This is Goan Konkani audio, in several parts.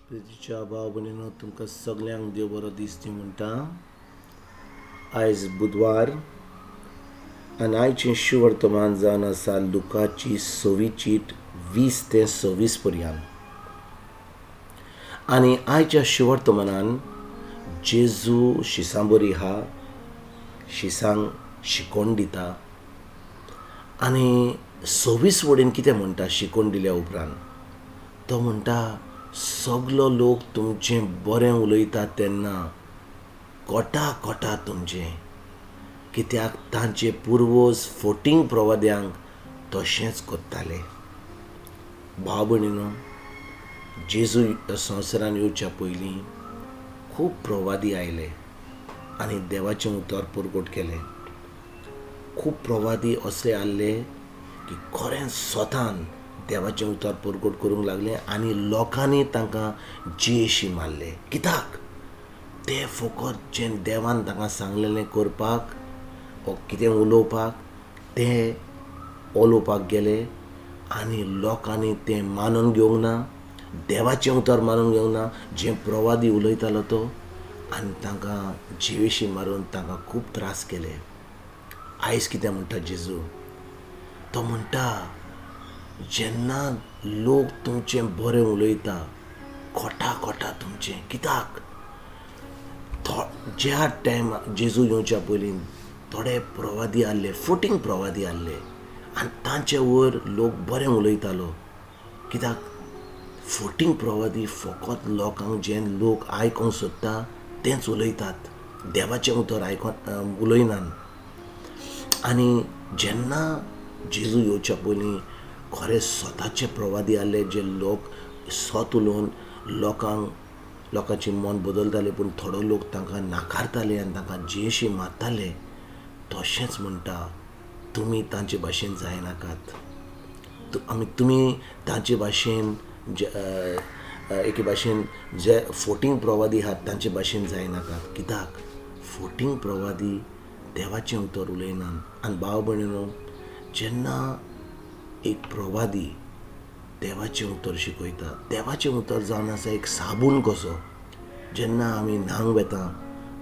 प्रितीच्या भाव भयणीनो, तुमकां सगल्यांक देव बरो दीस दी म्हणटा. आयज बुधवार आनी आयचें शुवर्तमान जावन आसा लुकाची सवी चीट 20 ते 26 पर्यंत. आनी आयच्या शुवर्तमानान जेजू शिसां बरी आहा, शिसांक शिकोवन दिता. आनी 26 वडीन कितें म्हणटा शिकोवन दिल्या उपरांत तो म्हणटा, सगलो लोक तुमचें बरें उलयता तेन्ना कोटा कोटा तुमचें, कित्याक तांचे पुर्वज फोटींग प्रवाद्यांक तशेंच करताले. भाव भयणीनो, जेजू संवसारान येवच्या पयलीं खूब प्रवादी आयले आनी देवाचें उतर परगट केलें. खूब प्रवादी अशे आसले की खरेंच स्वतान देवाचें उतर परगट करूंक लागलें आनी लोकांनी तांकां जियेशी मारले. कित्याक ते फकत जें देवान तांकां सांगलेलें करपाक वो कितें उलोवपाक ते उलोवपाक गेले आनी लोकांनी तें मानून घेवंक ना, देवाचें उतर मानून घेवंक ना जें प्रवादी उलयतालो तो, आनी तांकां जिवेशी मारून तांकां खूब त्रास केले. आयज कितें म्हणटा जेजू? तो म्हणटा, जेन्ना लोक तुमचें बरें उलयता खोटा खोटा तुमचें, कित्याक ज्या टायम जेजू येवच्या पयलीं थोडे प्रवादी आहले, फोटींग प्रवादी आहले आनी तांचे वयर लोक बरें उलयतालो. कित्याक फोटींग प्रवादी फकत लोकांक जें लोक आयकोंक सोदता तेंच उलयतात, देवाचें उतर आयकोन उलयनात. आनी जेन्ना जेजू येवच्या पयलीं खरें स्वताचे प्रवादी आहले जे लोक सत उलोवन लोकांक लोकांचें मन बदलताले, पूण थोडो लोक तांकां नाकारताले आनी तांकां जियेशी मारताले. तशेंच म्हणटा, तुमी तांचे भाशेन जायनाकात. आमी तुमी तांचे भाशेन एके भाशेन जे फोटींग प्रवादी आहात तांचे भाशेन जायनाकात. कित्याक फोटींग प्रवादी देवाचें उतर उलयनात. आनी भाव भयणीनो, जेन्ना एक प्रवादी देवाचें उतर शिकयता, देवाचें उतर जावन आसा एक साबून कसो. जेन्ना आमी न्हांवंक वेता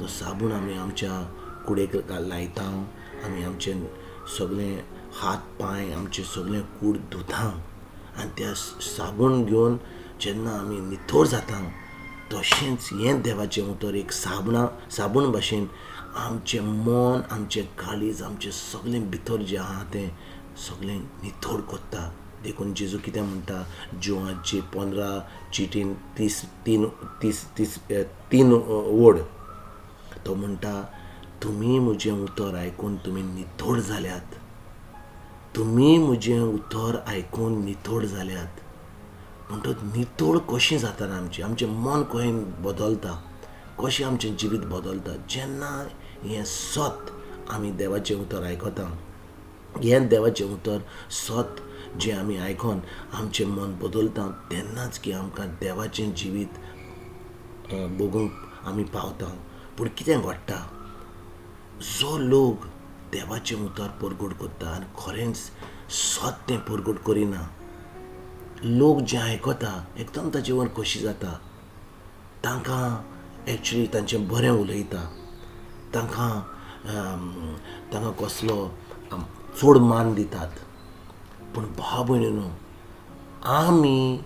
तो साबून आमी आमच्या कुडेक लायता, आमी आमचे सगळे हात पांय आमचे सगळे कूड धुता आनी त्या साबून घेवन जेन्ना आमी नितळ जाता, तशेंच हें देवाचें उतर एक साबून भाशेन आमचें मन, आमचें काळीज, आमचें सगळें भितर जें आहा तें सगळें नितळ करता. देखून जेजू कितें म्हणटा, जुवांची 15 चिटीन 30 3 30 30 3 ओड तो म्हणटा, तुमी म्हजें उतर आयकून तुमी नितळ जाल्यात, तुमी म्हजें उतर आयकून नितळ जाल्यात. म्हणटच नितळ कशें जाता आमचें, आमचें मन कशें बदलता, कशें आमचें जिवीत बदलता जेन्ना हें सत आमी देवाचें उतर आयकता. हें देवाचें उतर सत जें आमी आयकोन आमचें मन बदलता तेन्नाच की आमकां देवाचें जिवीत भोगूंक आमी पावता. पूण कितें घडटा, जो लोक देवाचें उतर परगट करता आनी खरेंच सत तें परगट करिना, लोक जें आयकता एकदम ताचे वयर खोशी जाता, तांकां एक्चुली तांचें बरें उलयता, तांकां तांकां कसलो चड मान दितात. पूण भाव भयणीनो, आमी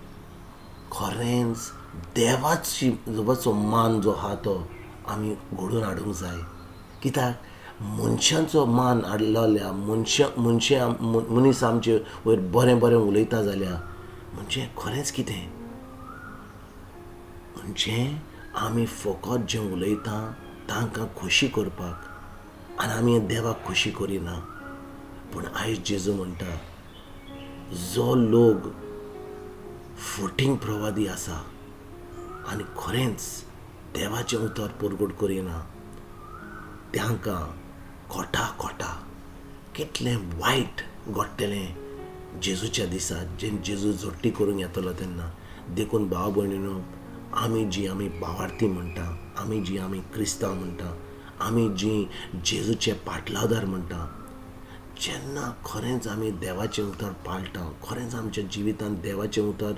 खरेंच देवाची देवाचो मान जो आहा तो आमी घडोवन हाडूंक जाय. कित्याक मनशांचो मान हाडलो जाल्यार मनशां मनीस आमचे वयर बरें बरें उलयता जाल्यार म्हणजे खरेंच कितें, म्हणजे आमी फकत जें उलयता तांकां खोशी करपाक आनी आमी देवाक खोशी करिना. पूण आयज जेजू म्हणटा, जो लोक फोटींग प्रवादी आसा आनी खरेंच देवाचें उतर परगट करिना तांकां खोटा खोटा कितलें वायट घडटलें जेजूच्या दिसा, जेन्ना जेजू जोडटी करूंक येतलो तेन्ना. देखून भाव भयणीनो, आमी जी आमी भावार्थी म्हणटा, आमी जी आमी क्रिस्तांव म्हणटा, आमी जी जेजूचे पाटलावदार म्हणटा, जेन्ना खरेंच आमी देवाचें उतर पाळटा, खरेंच आमच्या जिवितांत देवाचें उतर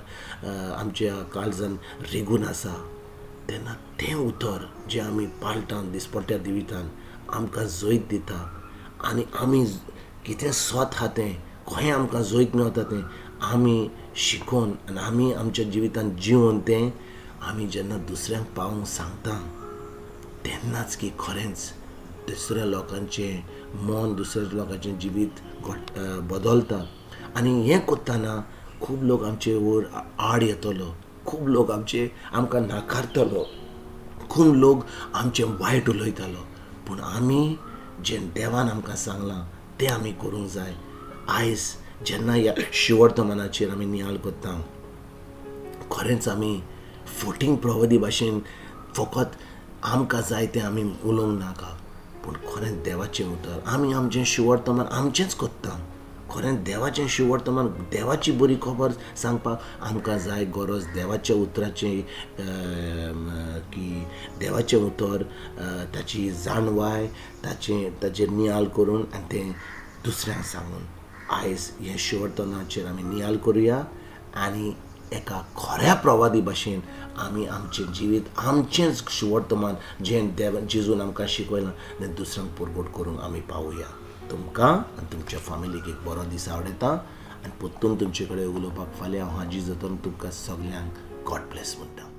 आमच्या काळजान रिगून आसा, तेन्ना तें उतर जें आमी पाळटा दिसपट्ट्या जिवितान आमकां जैत दिता. आनी आमी कितें सत आहा तें, खंय आमकां जैत मेवता तें आमी शिकोवन आनी आमी आमच्या जिवितांत जिवन तें आमी जेन्ना दुसऱ्यांक पावोवंक सांगता तेन्नाच की खरेंच दुसऱ्या लोकांचें मन, दुसऱ्या लोकांचें जिवीत बदलता. आनी हें करतना खूब लोक आमचे वयर आड येतलो, खूब लोक आमचे आमकां नाकारतलो, खूब लोक आमचें वायट उलयतलो, पूण आमी जें देवान आमकां सांगलां तें आमी करूंक जाय. आयज जेन्ना ह्या शिवर्तमानाचेर आमी नियाळ करता, खरेंच आमी फटींग प्रवादी भाशेन फकत आमकां जाय तें आमी उलोवंक नाका, पूण खरेंच देवाचें उतर आमी आमचें शिवर्तमान आमचेंच करता. खरेंच देवाचें शिवर्तमान, देवाची बरी खबर सांगपाक आमकां जाय गरज देवाच्या उतराचें, की देवाचें उतर ताची जाणवाय, ताचें ताचेर नियाळ करून आनी तें दुसऱ्यांक सांगून. आयज हें शिवर्तनाचेर आमी नियाळ करुया आनी एका खऱ्या प्रवादी भाशेन आमी आमचें जिवीत, आमचेंच शिवर्तमान जें देव जेजून आमकां शिकयलां तें दुसऱ्यांक परगट करूंक आमी पावुया. तुमकां आनी तुमच्या फामिलीक एक बरो दीस आवडटा आनी परतून तुमचे कडेन उलोवपाक फाल्यां हांव हाजीर जातलो. तुमकां सगल्यांक गॉड ब्लेस म्हणटा.